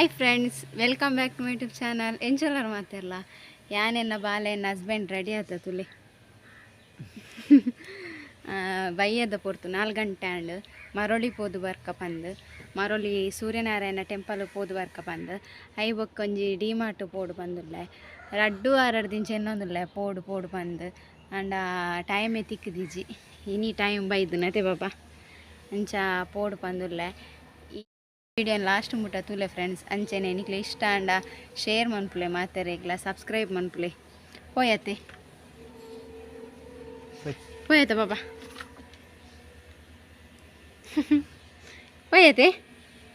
Hi friends, welcome back to my YouTube channel. ಎಂಚಲರ್ ಮಾತಿರಲ್ಲ ಯಾನೆನ್ನ ಬಾಲೆ ಎನ್ನ husband ready ಆತ ತುಲೆ ಬೈಯದ ಪೊರ್ತು 4 ಗಂಟೆ ಆಂಡ್ ಮರೊಳಿ ಪೋದು ಬರ್ಕ ಪಂದ್ ಮರೊಳಿ ಸೂರ್ಯನಾರಾಯಣ ಟೆಂಪಲ್ ಪೋದು ಬರ್ಕ ಪಂದ್ I ಬೊಕ್ಕೊಂಜಿ ಡಿ ಮಾರ್ಟ್ ಪೋಡು ಪಂದುಲ್ಲೆ ರಡ್ಡು ಆರಡು ದಿಂಚ ಎನ್ನೊಂದುಲ್ಲೆ ಪೋಡು ಪೋಡು ಪಂದ್ ಅಂಡ ಟೈಮೇ ತಿಕ್ಕುದಿಜಿ ಇನಿ ಟೈಮ್ ಬೈದು ನತೆ ಬಾಬಾ ಅಂಚ ಪೋಡು ಪಂದುಲ್ಲೆ ವಿಡಿಯೋ ಲಾಸ್ಟ್ ಮುಟ್ಟ ತೂಲೆ ಫ್ರೆಂಡ್ಸ್ ಅಂಚೆನೆ ನಿಕ್ಲೆ ಇಷ್ಟ ಅಂಡ ಶೇರ್ ಮನ್ಪುಲೆ ಮಾತೆರೆಗ್ಲ ಸಬ್ಸ್ಕ್ರೈಬ್ ಮನ್ಪುಲೆ ಪೋಯತೆ ಪೋಯತೆ ಬಾಬಾ ಪೋಯತೆ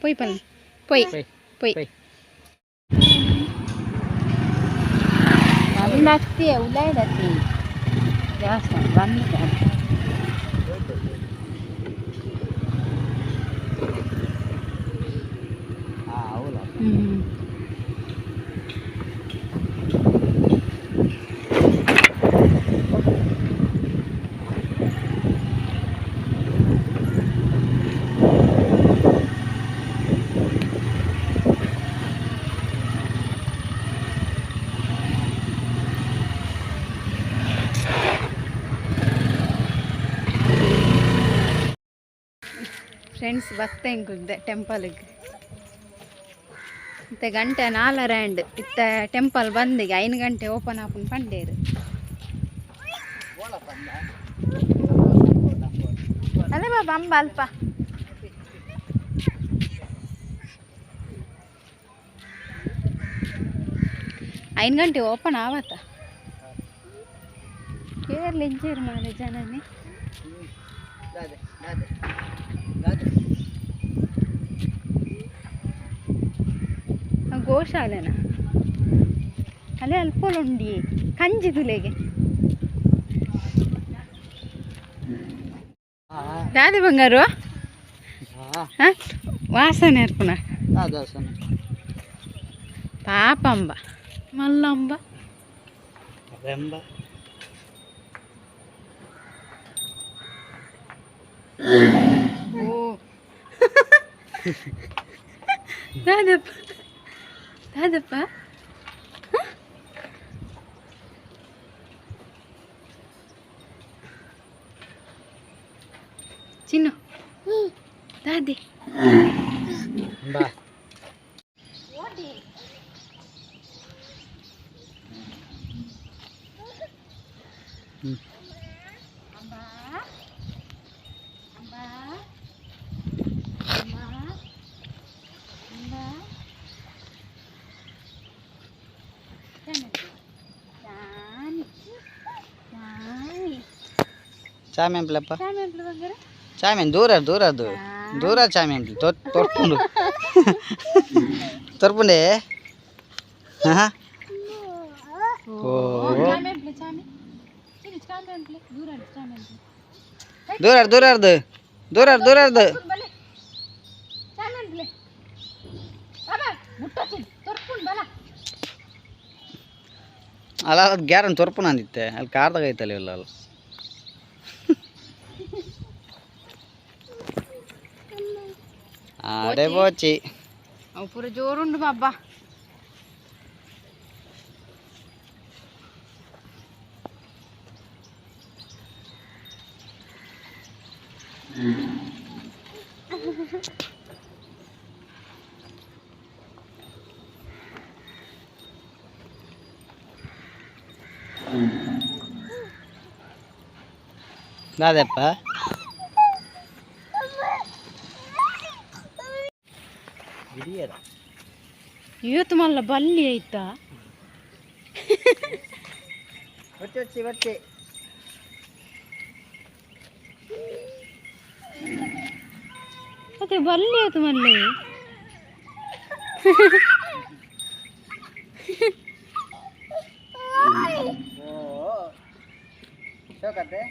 ಪೋಯ್ ಪನ್ ಪೋಯ್ ಪೋಯ್ ಬಂದಾಗ್ತೀಯ ಉಲಾಯ್ದತ್ತಿ ದೇವಸ್ಥಾನ ಬಂದಿದೆ. ಫ್ರೆಂಡ್ಸ್ ಭಕ್ತ ಎಂಕುಲ್ದೆ ಟೆಂಪಲ್ಗೆ ಇತ್ತೆ ಗಂಟೆ 4 ಆಂಡ್ ಇತ್ತೆ ಟೆಂಪಲ್ ಬಂದಿಗೆ 5 ಗಂಟೆ ಓಪನ್ ಆಪುನ್ ಪಂಡೇರು ಅದೇ ಬಾಬಾ ಅಂಬ ಅಲ್ಪ ಐದು ಗಂಟೆ ಓಪನ್ ಆವತ್ತ ಕೇರ್ಲಿ ಇಂಜೇರು ಮಾರೆ ಜನನೇ ಗೋಶಾಲೆನಾ ಅಲ್ಲೇ ಅಲ್ಪೋಲುಂಡಿ ಕಂಜಿ ತುಲೆಗೆ ದಾದಿ ಬಂಗಾರು ವಾಸನೆ ಅರ್ಪುಣ ಪಾಪಂಬ ಮಲ್ಲಂಬ ಓ ದಾದಪ್ಪ ದಾದಪ್ಪ ಚಿನ್ನು ದಾದಿ ಬಾ ಚಾಮೆಂಪ್ಲಪ್ಪ ಚಾಮೆನ್ ದೂರ ದೂರ ದೂರ ದೂರ ಚಾಮೆಂಪ್ಲಿ ತೊರ್ಪುಂಡು ತೊರ್ಪುಂಡೆ. ಹಾಂ ಓ ದೂರ ದೂರ ದೂರ ದೂರ ಅಲ್ಲ ಅದು ಗ್ಯಾರನ್ ತೊರ್ಪುನ ಅಂದಿತ್ತೆ ಅಲ್ಲಿ ಕಾರ್ದಾಗ ಐತಲ್ಲ ಇಲ್ಲ ಅಲ್ಲ ಅಡೆ ಬೋಚಿ ಅವು ಪೂರ ಜೋರುಂಡು ಬಾಬಾ. ದಾದಪ್ಪ ಇವತ್ತು ಮಲ್ಲ ಬಲ್ಲಿ ಆಯ್ತಾ ಬಚ್ಚಿ ಬಚ್ಚಿ ಅದೇ ಬಲ್ಲಿ ಆಯ್ತು ಮಲ್ಲಿ. ಶೋಕತ್ತೆ.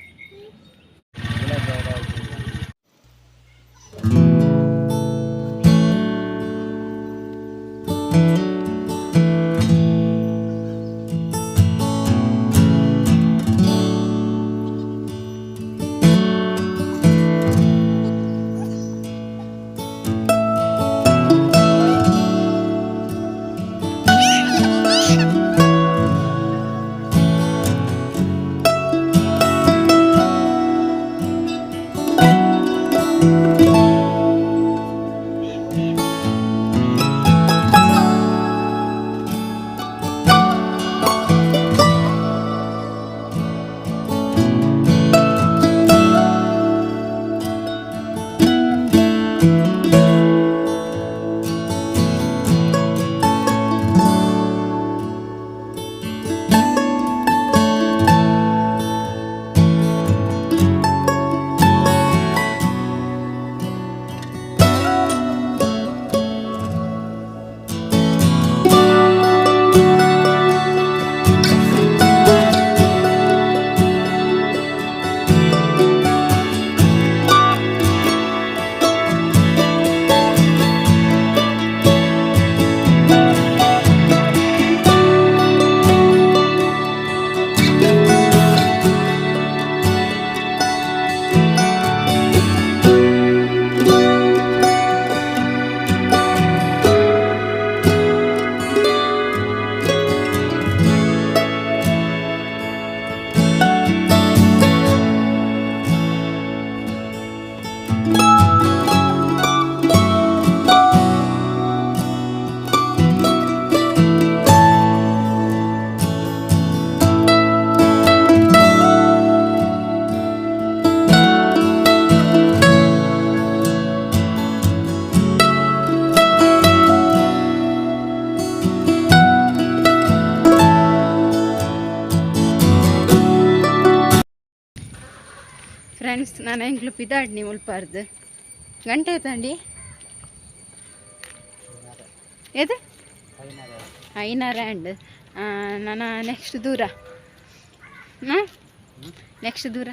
ಫ್ರೆಂಡ್ಸ್, ನಾನು ಎಂಕ್ಲು ಪಿದಾಡ್ನಿ ಮುಲ್ಪಾರ್ದು ಗಂಟೆ ಆಯ್ತಂಡಿ ಏದು ಐನಾರ ಆ್ಯಂಡ್ ನನ್ನ ನೆಕ್ಸ್ಟ್ ದೂರ. ಹಾಂ, ನೆಕ್ಸ್ಟ್ ದೂರ.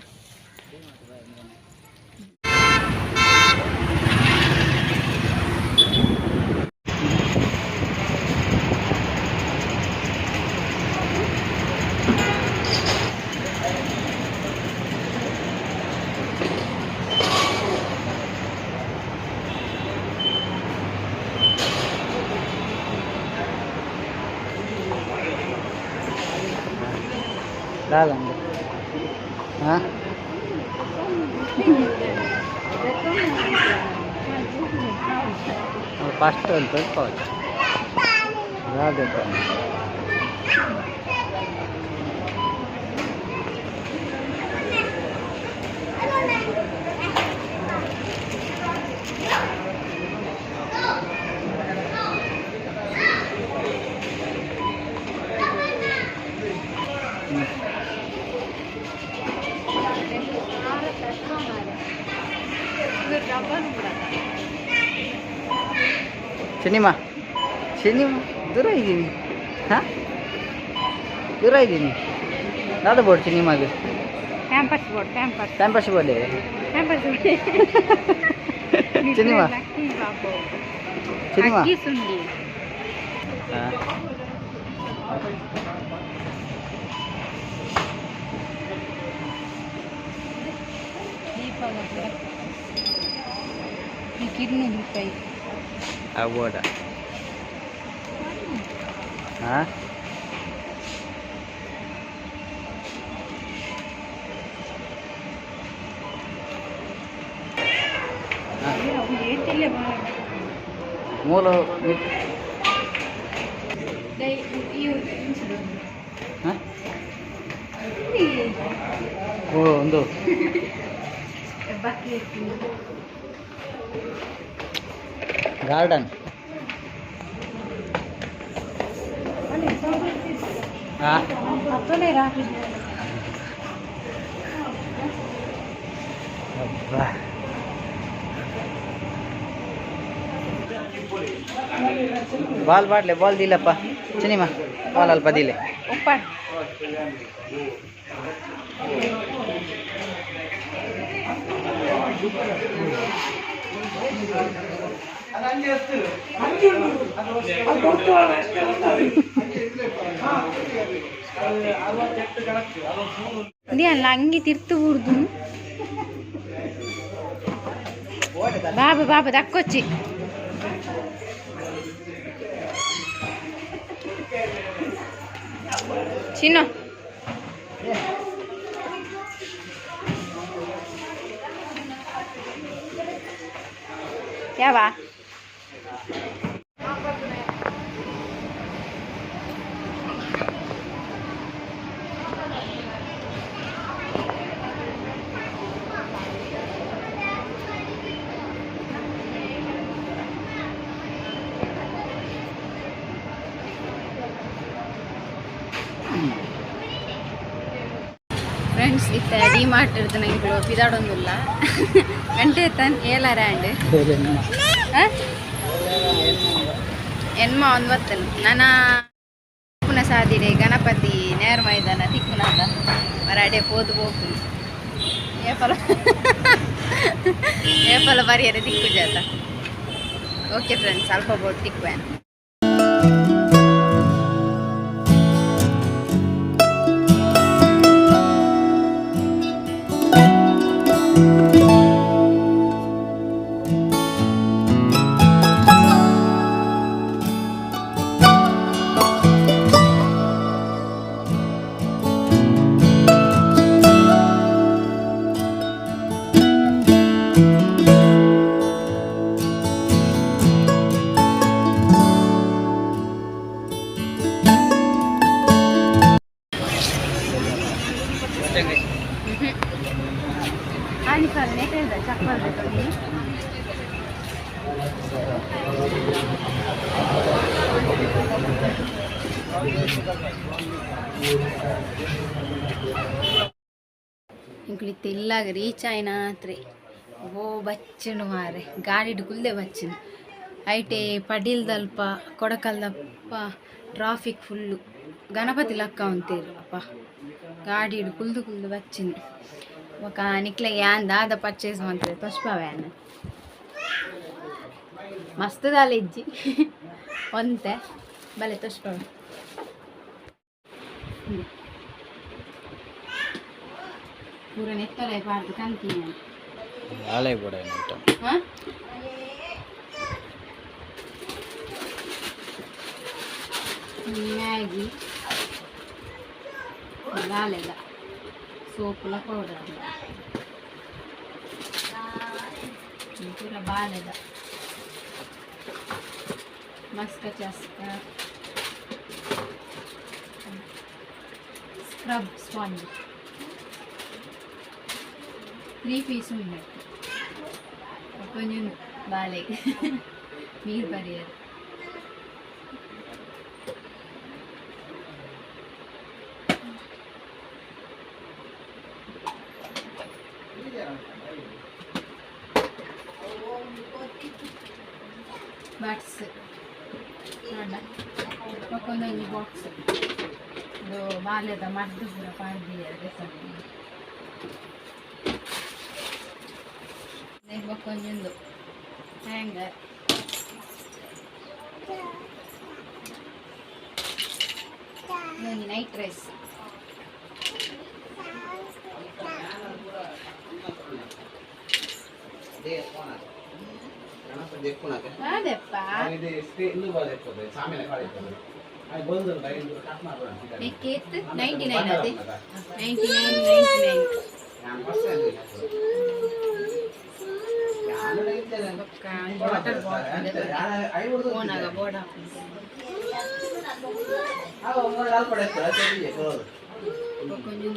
ದಾದಂಗೆ. ಹಾಂ, ಫಸ್ಟ್ ಒಂದು ಸ್ವಲ್ಪ ದಾದಪ್ಪ. ಸಿನಿಮಾ ಸಿನಿಮಾ ದೂರ ಇದ್ದೀನಿ. ಹಾಂ, ದೂರ ಇದ್ದೀನಿ. ದಾದ ಬೋರ್ಡ್ ಸಿನಿಮಾಗೆ. Pampers board, Pampers. Pampers board. Pampers. Cinema. Cinema. ಅಕ್ಕಿ ಸುಂಡಿ. ಹಾಂ. ದೀಪದ ಪೂರ ಈ 200 ರೂಪಾಯಿ. ಆ ಬೋರ್ಡ. ಹಾಂ. ಏತಿಲ್ಲ. ಮೂಲ. ಹಾಂ, ಓ ಒಂದು ಬಕೆಟ್. ಗಾರ್ಡನ್. ಹಾಂ. ಅಬ್ಬಾ, ಬಾಲ್ ಬಾಡ್ಲೆ, ಬಾಲ್ ದಿಲ್ಲಪ್ಪ ಸಿನಿಮಾ, ಬಾಲ್ ಅಲ್ಪ ದಿಲೆ. ಉಪ್ಪಾಡು. ಅಲ್ಲ, ಅಂಗಿ ತಿರ್ತು ಬೂರ್ದು. ಬಾಬು ಬಾಬು ದಕ್ಕೊಚ್ಚಿ. ಚಿನ್ನು. ಯಾವ ಫ್ರೆಂಡ್ಸ್, ಇತ್ತ ಡಿ ಮಾರ್ಟ್ ಇರ್ತದೆ. ನಂಗೆ ಪಿದಾಡೊಂದಿಲ್ಲ. ಗಂಟೆ ತನ್ ಏಲಾರ ಆಂಡ್ ಎನ್ಮ ಒಂಬತ್ತನ್. ನನ್ನ ಪುನಃ ಸಾದಿಡೆ ಗಣಪತಿ ನೇರ ಮೈದಾನ ತಿಕ್ಕುನಾದ ಮರಾಡೆ ಪೋದು ಹೋಗ್ತು. ಏಪಲ ಏಪಲ ಬರಿಯರೆ ತಿಕ್ಕು ಜಾತ. ಓಕೆ ಫ್ರೆಂಡ್ಸ್, ಸ್ವಲ್ಪ ಬೋಟ್ ತಿಕ್ಕುವೇನು. ಚಪ್ಪಲ್. ಇಂಕುಲು ಇಲ್ಲಾಗ ರೀಚ್ ಆಯ್ನಾತ್ರಿ. ಓ ಬಚ್ಚನು ಮಾರೆ, ಗಾಡಿಡ್ ಕುಲ್ದೆ ಬಚ್ಚನು. ಐಟೆ ಪಡೀಲ್ದಲ್ಪ ಕೊಡಕಲ್ದಪ್ಪ ಟ್ರಾಫಿಕ್ ಫುಲ್ಲು. ಗಣಪತಿ ಲಕ್ಕ ಉಂತೇರು ಅಪ್ಪ. ಗಾಡಿಡ್ ಕುಲ್ದು ಕುಲ್ದು ಬಚ್ಚಿನ. ಬೊಕ ನಿಕ್ಲೆ ಯಾನ್ ದಾದ ಪರ್ಚೇಸ್ ಮಂತ್ರೆ ತೋಜ್ಪಾವೆ. ಮಸ್ತ್ ದಾಲ ಇಜ್ಜಿ, ಒಂತೆ ಬಲೆ ತೋಜ್ಪಾವೆ. ಪೂರ ನೆತ್ತಲೆ ಪಾಡ್ದು ಕಂತೀನಿ. ಆಲಯ ಬೋಡ ಐಟಮ್. ಹಾಂ, ಮ್ಯಾಗಿ, ದಾಲೆದ ಸೋಪುಲ ಪೌಡರ್, ಪೂರ ಬಾಲೆದ ಮಸ್ಕ ಚಸ್ಕ, ಸ್ಕ್ರಬ್ ಸ್ಪಾಂಜ್, 3 ಪೀಸ್ ಉಂಟು. కొంచెం ಬಾಲೆ ನೀರು ಪರಿಯರು. ಬಟ್ಸ್ ನೋಡ. ಬೊಕ್ಕೊಂದೊಂಜಿ ಬಾಕ್ಸ್. ಇದು ಬಾಲ್ಯದ ಮದ್ದು ಪೂರ ಪಾಡ್ದಿಯೆರ್. ಬೊಕ್ಕೊಂಜಿ ಹ್ಯಾಂಗರ್. ಒಂಜಿ ನೈಟ್ ಡ್ರೆಸ್. ಅದಪ್ಪ. ನೆಕ್ಕಿತ್ತು 99, ಅದೇ 99, 99. ಬೊಕ್ಕ ವಾಟರ್ ಬಾಟಲ್, ಫೋನಾಗ ಬೋರ್ಡ್ ಹಾಕೊಂಡು. ಬೊಕ್ಕೊಂಜಿ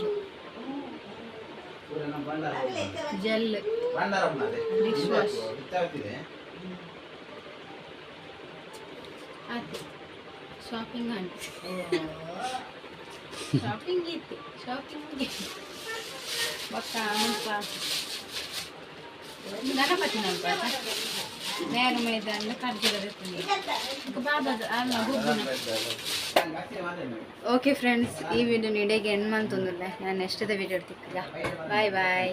ಜೆಲ್, ಡಿಶ್ ವಾಶ್. ಆಯ್ತು, ಶಾಪಿಂಗ್ ಆಂಟ್. ಶಾಪಿಂಗ್ ಇತ್ತು, ಶಾಪಿಂಗ್. ಬೊಕ್ಕ ಮುಲ್ಪ ಗಣಪತಿ ನಲ್ಪ ನೇರು ಮೈದಾನ ಖರ್ಜೂರ. ಬಾಬಾ ಗುಬ್ಬುನ. ಓಕೆ ಫ್ರೆಂಡ್ಸ್, ಈ ವಿಡಿಯೋ ಇಡೆಗೆ ಎಂಡ್ ಮಂತೊಂದುಲ್ಲೆ. ನಾನು ನೆಕ್ಸ್ಟ್ ವಿಡಿಯೋ ತಿಕ್ಕುಗ. Bye boy.